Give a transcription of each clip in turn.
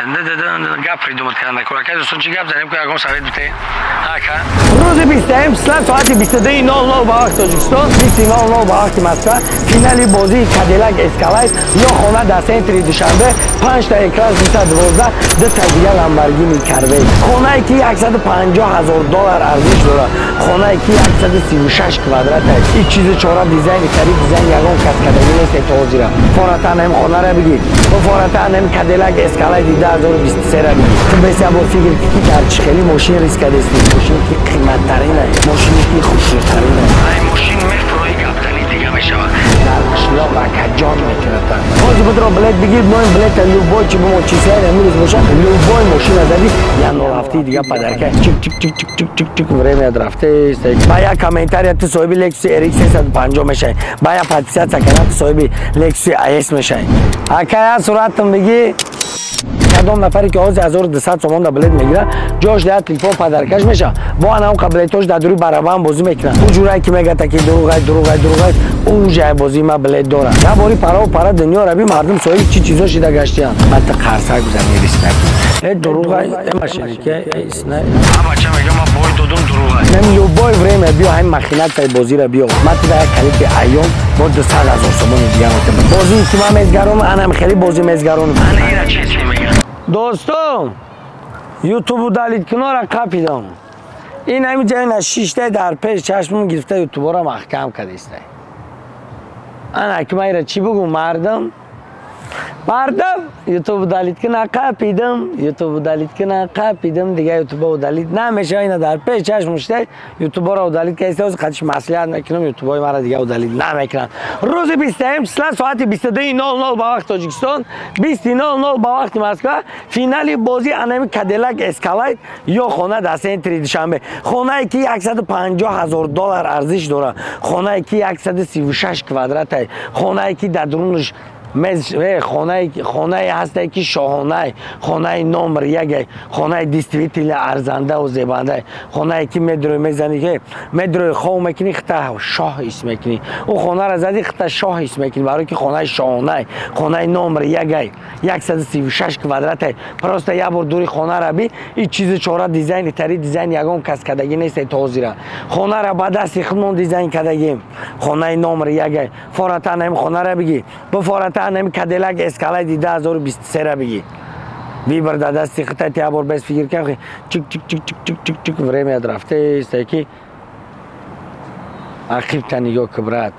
Гап придумать кардан кор. Ака дӯстон чӣ гап занем, ку ягон совет бите? Ака. Рӯзи 21 числа соати 22:00 ба вақти Тоҷикистон, 20:00 ба вақти Москва, финали бозии Кадиллак Эскалайд ё хона дар центри Душанбе, 5 та Е-класс 212, 2 та дига Ламборгини Корвет. Хонае ки $150,000 арзиш дорад, хонае ки 136 квадрат аст. Ҳеҷ чизи чора дизайни тари дизайн ягон кас кардагӣ нест то ҳозира. Форатан ҳам хонара бигир. Форатан ҳам Кадиллак Эскалайд 2023 ра бигир. Ту бес як бор фикр кун ки дар чӣ хели мошин риск кардастӣ. Мошине ки қиматтарин аст, мошине ки хушрӯтарин аст. Ай мошин мефурӯи гаптани дига мешавад. Дар қишлоқ акаҷон мекунад. Ҳозир будро билет бигир, ноим билета любой чи бо числаи амирӯз бошад, любой мошина задӣ, я нолҳафтаи дига подарка. Чик чик чик чик чик чик чик время рафтест. Ба як комментария ту соҳиби Lexus RX 350 мешавӣ. Ба як подписаться кана ту соҳиби Lexus AS мешавӣ. Ака я суратам бигӣ. Кадом нафаре ки ҳозир 1200 сомон да билет мегирад, ҷош дар телефон подаркаш мешавад. Бо ана он билетош дар дури барабан бозӣ мекунад. Ӯ ҷурае ки мегӯяд ки дурӯғай, дурӯғай, дурӯғай, ӯ ҷай бозии ма билет дорад. Як бори параву пара дунё раби мардум соҳиби чӣ чизо шида гаштиянд. Ба ту қарсак бизани риск накун. Э дурӯғай, э машиники, э исна. А бача мега ма бой додум дурӯғай. Нем любой время биё ҳамин махинатсаи бозиро биё. Ма ту дар як калити айём бо 200,000 сомони дигар метавонам. Бозии ки ман мезгаронам, анам хеле бозӣ мезгаронам. Ана ира чиз мегӯяд. Дӯстон, ютубу далиткунора қапидам. Ин ҳамин ҷои на шиштай дар пеш чашмам гирифта ютубора маҳкам кардистай. Ана ки ман ира чӣ бугум мардум? Мардум, ютубу далиткуна қапидам, ютубу далиткуна қапидам, дига ютуба удалит намешава. Ина дар пеш чашмам шиштай ютубора удалит кардистай. Ҳозир қатиш маслиҳат мекунам, ютубои мара дига удалит намекунанд. Рӯзи 21 числа соати 22:00 ба вақти Тоҷикистон, 20:00 ба вақти Москва, финали бозии анами Кадиллак Эскалайд ё хона дар центри Душанбе. Хонае ки $150,000 арзиш дорад, хонае ки 136 квадрат аст, хонае ки дар дурунаш хонае ҳастае ки шоҳонае, хонаи номер як, хонаи действительно арзандаву зебандае, хонае ки медрои мезанӣ, ки медрои хов мекунӣ, хита шоҳ ҳис мекунӣ. Ӯ хонара задӣ, хита шоҳ ҳис мекунӣ, барои ки хонаи шоҳонае, хонаи номер як, 136 квадрат. Просто як бор дури хонара би, ҳеҷ чизи чора дизайни тари дизайн ягон кас кардагӣ нест то ҳозира. Хонара ба дасти худмон дизайн кардагим. Хонаи номер як. Форатан ҳам хонара бигӣ. Бифоратан ҳам Кадиллак Эскалайд 2023 ра бигӣ. Вибр дар дасти худат як бор без фикр кун, чик чик чик чик чик чик чик время рафтест, ки ақибта нигоҳ ки брат.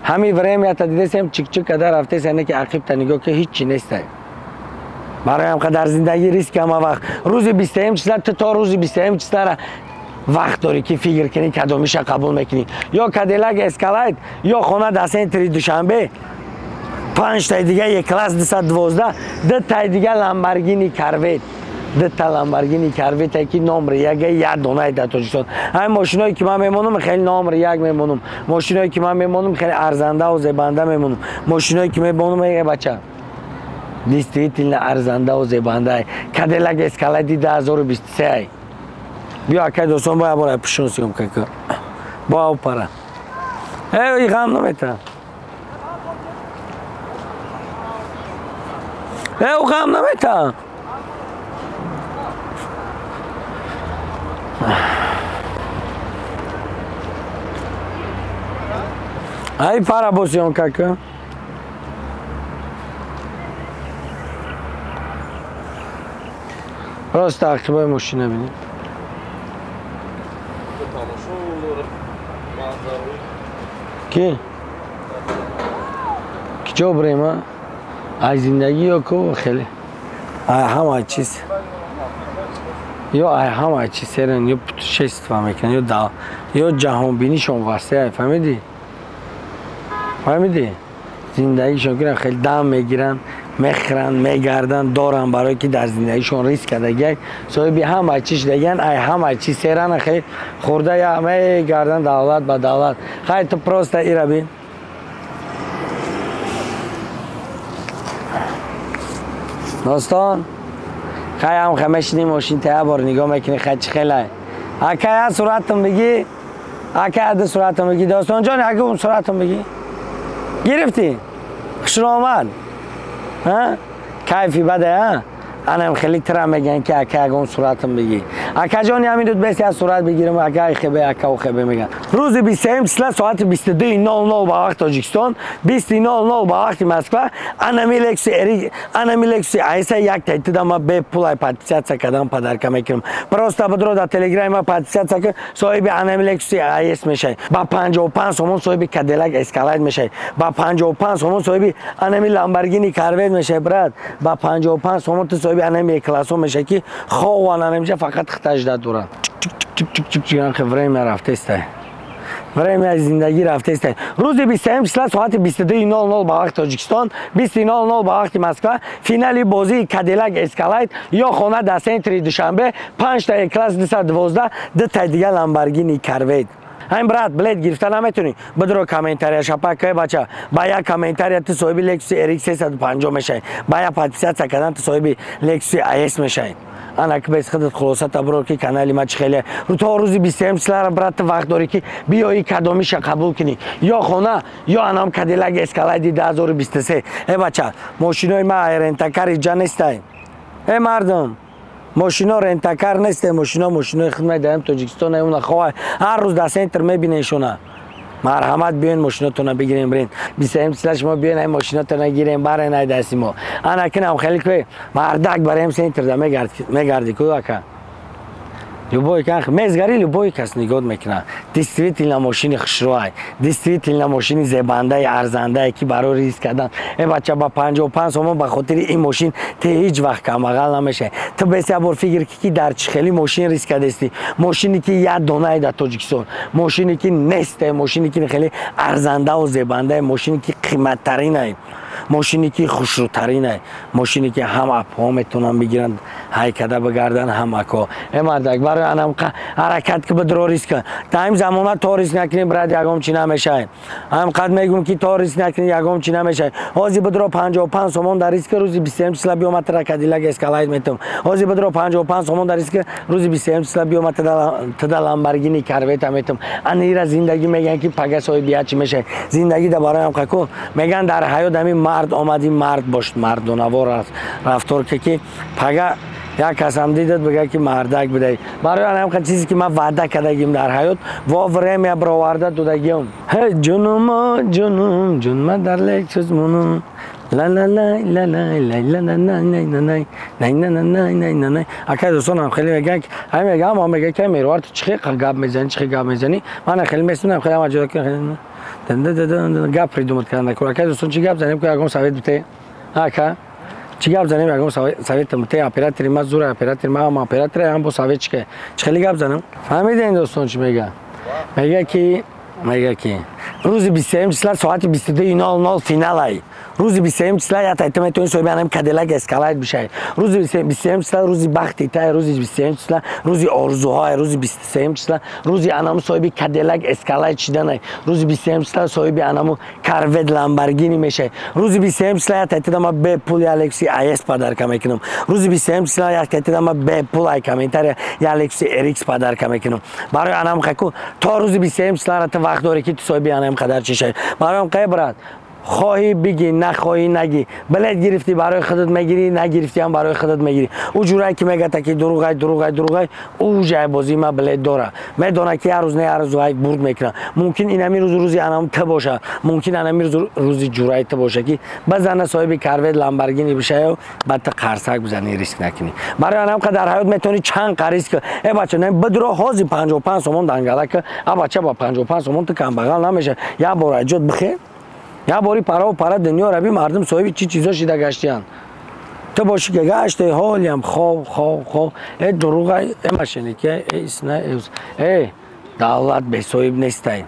Ҳамин времята дидесем чик чик када рафтест, яъне ки ақибта нигоҳ ки ҳеҷ чи нестай. Барои ҳам қадар зиндагӣ риск ҳама вақт. Рӯзи 21 числа ту то рӯзи 21 числара вақт дорӣ ки фикр кунӣ кадомиша қабул мекунӣ. Ё Кадиллак Эскалайд, ё хона дар центри Душанбе, 5 таи дига Е-класс 212, 2 таи дига Ламборгини Корвет. 2 та Ламборгини Корвет ки номер як як дона дар Тоҷикистон. Ҳамин мошиное ки ман мемонам хеле номер як мемонам. Мошиное ки ман мемонам хеле арзандаву зебанда мемонам. Мошиное ки мемонам эй бача действительно арзандаву зебанда. Кадиллак Эскалайд 2023. Биё акай дӯстон, бо як бор пушон съёмка кун. Бо пара. Эй, ғам намета. Эй, ғам намета. Ай пара бо съёмка кун. Просто ақибаи мошина бинед. Ки? Киҷо бирем, а? Ай зиндагӣ ё ку хеле? Ай ҳама чиз. Ё ай ҳама чиз серен, ё путешество мекунанд, ё да, ё ҷаҳонбинишон васеъ, фаҳмидӣ? Фаҳмидӣ? Зиндагишон кунанд, хеле дам мегиранд, мехӯранд, мегарданд, доранд, барое ки дар зиндагишон риск кардагиак, соҳиби ҳама чиз шудагианд, ай ҳама чиз серан, хеле хӯрда я мегарданд давлат ба давлат. Хай ту просто ира бин. Дӯстон, хай ҳам хамешини мошин та як бор нигоҳ мекунӣ, хай чӣ хелай. Ака як суратам бигӣ, ака як ду суратам бигӣ, дӯстонҷон, як суратам бигӣ. Гирифтӣ? Хушро омад? Кайфи баде, а? Анам хеле тира меган ки ака ягон суратам бигӣ. Акаҷон, ҳамин дуд бес я сурат бигирам, ака хебе, ака хебе меган. Рӯзи 23 числа соати 22:00 ба вақти Тоҷикистон, 20:00 ба вақти Москва, анами Лексуси RX, анами Лексуси AS як тайтида ма бе пулай подписаться кардан подарка мекунам. Просто бидро дар Телеграми ма подписаться кун, соҳиби анами Лексуси AS мешавӣ. Ба 55 сомон соҳиби Кадиллак Эскалайд мешавӣ. Ба 55 сомон соҳиби анами Ламборгини Корвет мешавӣ, брат. Ба 55 сомон ту соҳиби анами классо мешавӣ, ки хован анамиҷа фақат хитажда доранд. Чик время рафтестай. Время зиндагӣ рафтестай. Рӯзи 23 числа соати 22:00 ба вақти Тоҷикистон, 20:00 ба вақти Москва, финали бозии Кадиллак Эскалайд ё хона дар центри Душанбе, 5 та класс 212, ду та дига Ламборгини Корвет. Ҳамин, брат, билет гирифта наметонӣ, бидро комментария шапак, бача. Ба як комментария ту соҳиби Lexus RX 350 мешавӣ. Ба як подписаться кардан ту соҳиби Lexus AS мешавӣ. Ана ки бес худат хулоса табро, ки канали ма чӣ хеле. То рӯзи 23 числара, брат, ту вақт дорӣ, ки биёӣ кадомиша қабул кунӣ: ё хона, ё анам Кадиллак Эскалайди 2023. Э бача, мошинои ма рентакар иҷа нестай. Э мардум, мошино рентакар несте, мошино мошинои хидмат даем Тоҷикистон, уна хоҳа ҳар рӯз дар центр мебинешона. Марҳамат, биёен, мошинотона бигирем, бирен. 23 числа шумо биёен, ай мошинотона гирем, барен ай дасти мо. Ана кинам хеле ки мардак барем центрда мегарди ку, ака. Любой кан мезгари, любой кас нигоҳ мекунад. Действительно мошини хушрӯай, действительно мошини зебандаи, арзандае, ки барои риск кардан. Э бача, ба 55 сомон ба хотири ин мошин ту ҳеҷ вақт камбағал намешавӣ. Ту бес як бор фикр ки, ки дар чӣ хели мошин риск кардастӣ. Мошине ки як донае дар Тоҷикистон, мошине ки несте, мошине ки хеле арзандаву зебандае, мошине ки қиматтаринае, мошине ки хушрӯтаринае, мошине ки ҳам апҳо метавонанд бигиранд, ҳайкада бигарданд, ҳам ако. Э мардак, барои анам ҳаракат ки, бидро, риск. Та ин замона то риск накунӣ, брат, ягон чӣ намешавӣ. Ҳам қад мегӯм, ки то риск накунӣ, ягон чӣ намешавӣ. Ҳозир бидро, 55 сомон дар риск, рӯзи 23 числа биёма, тара Кадиллак Эскалайд метавам. Ҳозир бидро, 55 сомон дар риск, рӯзи 23 числа биёма, тада Ламборгини Корвета метавам. Ана ира зиндагӣ мегӯянд, ки пага соҳиби як чӣ мешавӣ. Зиндагӣ да бароям қаку мегӯянд, дар ҳаёт ҳамин мард омадӣ, мард бош, мардонавор рафтор ки пага як касам дидад, бигӯяд, ки мардак будай. Барои анам чизе ки ман ваъда кардагим, дар ҳаёт во время бироварда додагиам. Ҷунумо ҷунум ҷун, ма дар Лексус мунум, ла ла ла ла ла ла ла ла ла ла ла ла ла ла ла ла. Ака, дӯстонам, хеле мегӯянд, ҳамин мегӯям, ама мегӯяд, ки Мервар, ту чӣ хел гап мезанӣ, чӣ хел гап мезанӣ? Ман хеле месунам, хеле ама ҷода гап придумать кардан. Ака, дӯстон, чӣ гап занем, ки ягон совет бите? Ака, чӣ гап занем, ягон совет бите? Оператори ма зура, оператори ма ҳам оператор, ҳам бо советчика. Чӣ хеле гап занам? Фаҳмидем, дӯстон, чӣ мега? Мега, ки рӯзи 23 числа соати 22:00 финалай. Рӯзи 23 числа як тайта метавонӣ соҳиби анам Кадиллак Эскалайд бишавӣ. Рӯзи 23 числа рӯзи бахти тай, рӯзи 23 числа рӯзи орзуҳое, рӯзи 23 числа рӯзи анаму соҳиби Кадиллак Эскалайд шиданай, рӯзи 23 числа соҳиби анаму Корвет, Ламборгини мешавӣ. Рӯзи 23 числа як тайтида ма бепул я Лексуси AS подарка мекунам. Рӯзи 23 числа як тайтида ма бепул ай комментария я Лексуси RX подарка мекунам. Барои анам қаку то рӯзи 23 числа ту вақт дорӣ, ки ту соҳиби анам қадар чӣ шавӣ. Барои қай, брат, хоҳӣ бигӣ, нахоҳӣ нагӣ. Билет гирифтӣ, барои худат мегирӣ, нагирифтӣ ҳам барои худат мегирӣ. Ӯ ҷурае ки мегата, ки дурӯғай, дурӯғай, дурӯғай, ӯ ҷай бозии ма билет дора, медона, ки ҳар рӯз не ҳар рӯз вай бурд мекунад. Мумкин инами рӯз рӯзи анам ту боша, мумкин анами рӯз рӯзи ҷураи ту боша, ки базана соҳиби Корвет, Ламборгини бишаю, баъд ту қарсак бизанӣ, риск накунӣ. Барои анам қа дар ҳаёт метавонӣ чанд қа риск. Э бача, не бидро, ҳозир 55 сомон дангала ки. А бача, ба 55 сомон ту камбағал намеша. Як бор аҷод бихе, як бори параву пара дунё раби, мардум соҳиби чӣ чизо шида гаштиянд. Ту бошӣ, ки гаште, ҳолиам хоб, хоб, хоб. Э дурӯғай, э мошенники, э исна, э давлат бесоҳиб нестай,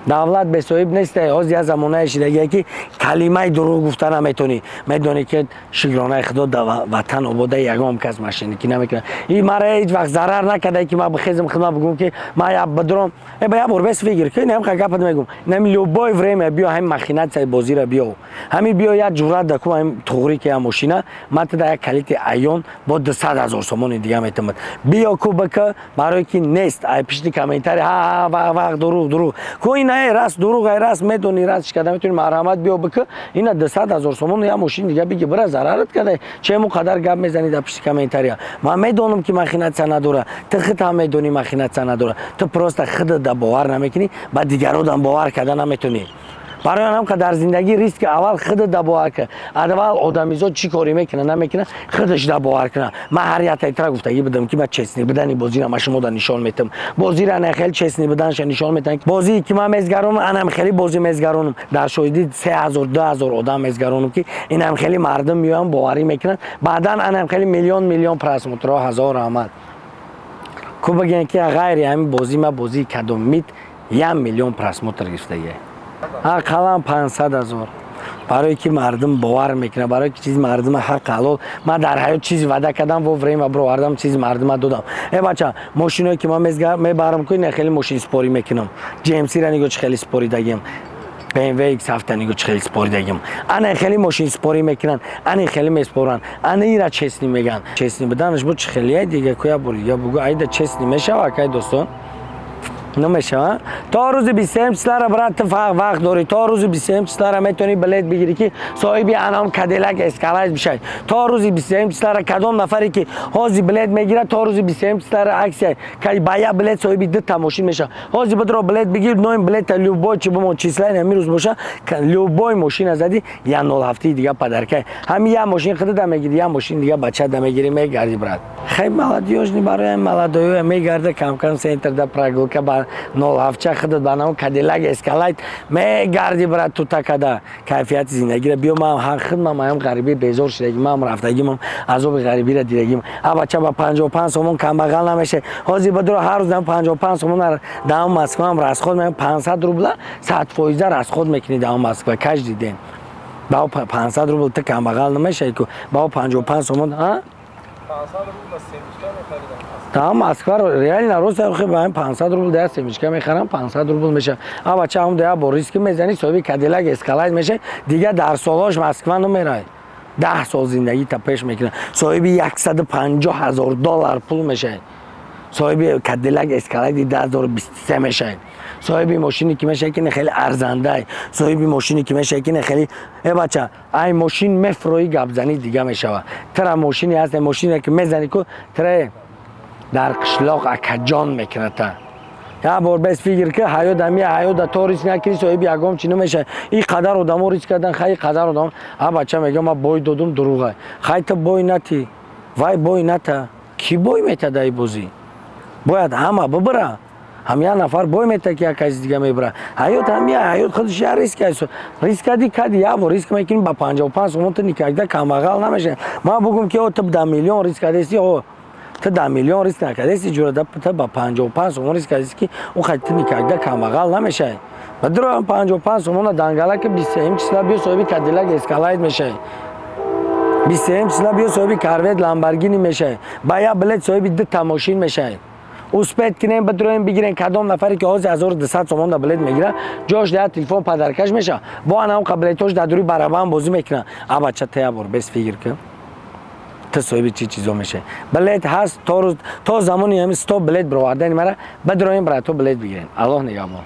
давлат бесоҳиб нестай. Ҳозир як замонае шидагие, ки калимаи дурӯғ гуфта наметонӣ. Медонӣ, ки шукронаи худо, ватан обода, ягон кас мошенникӣ намекунад. И мара ҳеҷ вақт зарар накарда, ки ман бихезм, хидмат бигӯм, ки ман як бидром. Э ба як бор бес фикр ки нем гапат мегӯм. Нем любое время биё, ҳамин махинатсияи бозира биё, ҳамин биё, як ҷуръат даку, ҳамин туғрӣ ки як мошина ман туда як калити аён бо 200 000 сомони дига метавонад. Биё ку, бика, барое ки нест ай пишти комментарий ҳа вақ вақ дурӯғ, дурӯғ ку. Не, раст дурӯғ ай, раст медонӣ, раст чӣ карда метавонӣ, марҳамат, биё бикӣ. Ина 200 000 сомон я мошин дига биги, бира, зарарат карда. Чему қадар гап мезанӣ дар пишти комментария? Ман медонам, ки махинация надора, ту худт ҳам медонӣ, махинация надора. Ту просто худат да бовар намекунӣ, ба дигародам бовар карда наметонӣ. Барои анам ка дар зиндагӣ риск аввал худат да бовар кун. Аввал одамизод чӣ корӣ мекуна, намекуна, худаш да бовар куна. Ман ҳар яктайтра гуфтагӣ будам, ки ман честный будани бозира ма шумо да нишон метам. Бозира не хеле честный буданша нишон метам. Бозие ки ман мезгаронам, анам хеле бозӣ мезгаронам. Дар шоҳидӣ 3000, 2000 одам мезгаронам, ки инам хеле мардум меоянд, боварӣ мекунанд. Баъдан анам хеле миллион миллион просмотрҳо. Ҳазор раҳмат. Ку бигӯем, ки ғайри ҳамин бозӣ ма бозии кадом мит 1 миллион просмотр гирифтагия? Ақаллан 500 000. Барое ки мардум бовар мекунад, барое ки чизи мардума ҳақ ҳалол. Ман дар ҳаёт чизи ваъда кардам, во время бировардам, чизи мардума додам. Э бача, мошиное ки ман мебарам, ку не хеле мошин спорӣ мекунам. GMC-ра нигоҳ, чӣ хеле споридагим, BMW X7 нигоҳ, чӣ хеле споридагим. Ана хеле мошин спорӣ мекунанд, ана хеле меспоранд, ана ира честный меган. Честный буданаш бо чӣ хеле дига? Ку я бор дига бугӯ, айда честный мешава, акай дӯстон? Намешава. То рӯзи 27 числара, брат, ту вақт дорӣ. То рӯзи 27 числара метавонӣ билет бигирӣ, ки соҳиби анам Кадиллак Эскалейд бишавӣ. То рӯзи 27 числара кадом нафаре ки ҳозир билет мегирад, то рӯзи 27 числара акция, ба як билет соҳиби дута мошин мешавад. Ҳозир бидро, билет бигир, ноим билета, любой чи бимон, числаи ҳамин рӯз боша, любой мошина задӣ, я нол ҳафтаи дига подарка. Ҳамин як мошин худада мегирӣ, як мошин дига бачада мегирӣ, мегарди, брат. Хай, молодёжный, барои молодой мегарда, камкам центрда прогулка, ба нол ҳафча худат ба нам Кадиллак Эскалайт мегарди, брат, тутакада кайфияти зиндагиро биё. Ман худмам аям ғарибӣ безор шудагим, ман рафтагимам, азоби ғарибиро дидагим. А бача, ба 55 сомон камбағал намешавӣ. Ҳозир бадро, ҳар рӯз 55 сомон даам Москваам расход мекунӣ, 500 рубла 100% расход мекунӣ даам Москва каждый день. Ба 500 рубл ту камбағал намешавӣ ку, ба 55 сомон. Там Москва реально рост ба 500 рубл да семечка мехарам, 500 рубл меша. А бача, ҳам да бо риски мезани, соҳиби Кадиллак Эскалайд меша, дига дар солош Москва намерай. 10 сол зиндагӣ та пеш мекунад, соҳиби 150 000 доллар пул мешавад, соҳиби Кадиллак Эскалайди 2023 мешавад, соҳиби мошине ки мешавад, ки хеле арзандай, соҳиби мошине ки мешавад, ки хеле. Э бача, ай мошин мефрои, гапзанӣ дига мешавад. Тра мошине ҳаст, мошине ки мезани ку, тра дар қишлоқ акаҷон мекунад. Та як бор бес фикр ки ҳаёт ами ҳаёт то риск накунӣ, соҳиби ягон чи намешавад. И қадар одамо риск кардан, хай, қадар одам. А бача мега, ма бой додум, дурӯға. Хай, ту бой натӣ, вай бой ната, кӣ бой метада? Ай бозӣ бояд ҳама бибира, ҳам як нафар бой мета, ки як каси дига мебира. Ҳаёт ҳам ҳаёт худаш як риск аст. Риск кади, кади, як бор риск мекунӣ ба 55 сомон, ту никогда камбағал намешавӣ. Ман бугум, ки ту да миллион риск кардеси, о ту да миллион риск накардеси, ҷура, ту ба 55 сомон риск кардеси, ки ӯ хай, ту никогда камбағал намешавӣ. Ба дуро 55 сомона дангала, ки 27 числа биё, соҳиби Кадиллак Эскалайд мешавӣ. 27 числа биё, соҳиби Корвет, Ламборгини мешавӣ. Ба як билет соҳиби дута мошин мешавӣ. Успеть кинем, бидроем, бигирем. Кадом нафаре ки ҳозир 1200 сомон да билет мегирад, ҷош да телефон подаркаш мешавад. Бо анам билетош дар дури барабан бозӣ мекунад. А бача, та як бор бес фикр кун, ту соҳиби чӣ чизо мешавӣ. Билет ҳаст то замони ҳами 100 билет бировардани мара. Бидроем, брато, билет бигирем. Аллоҳ нигаҳбон.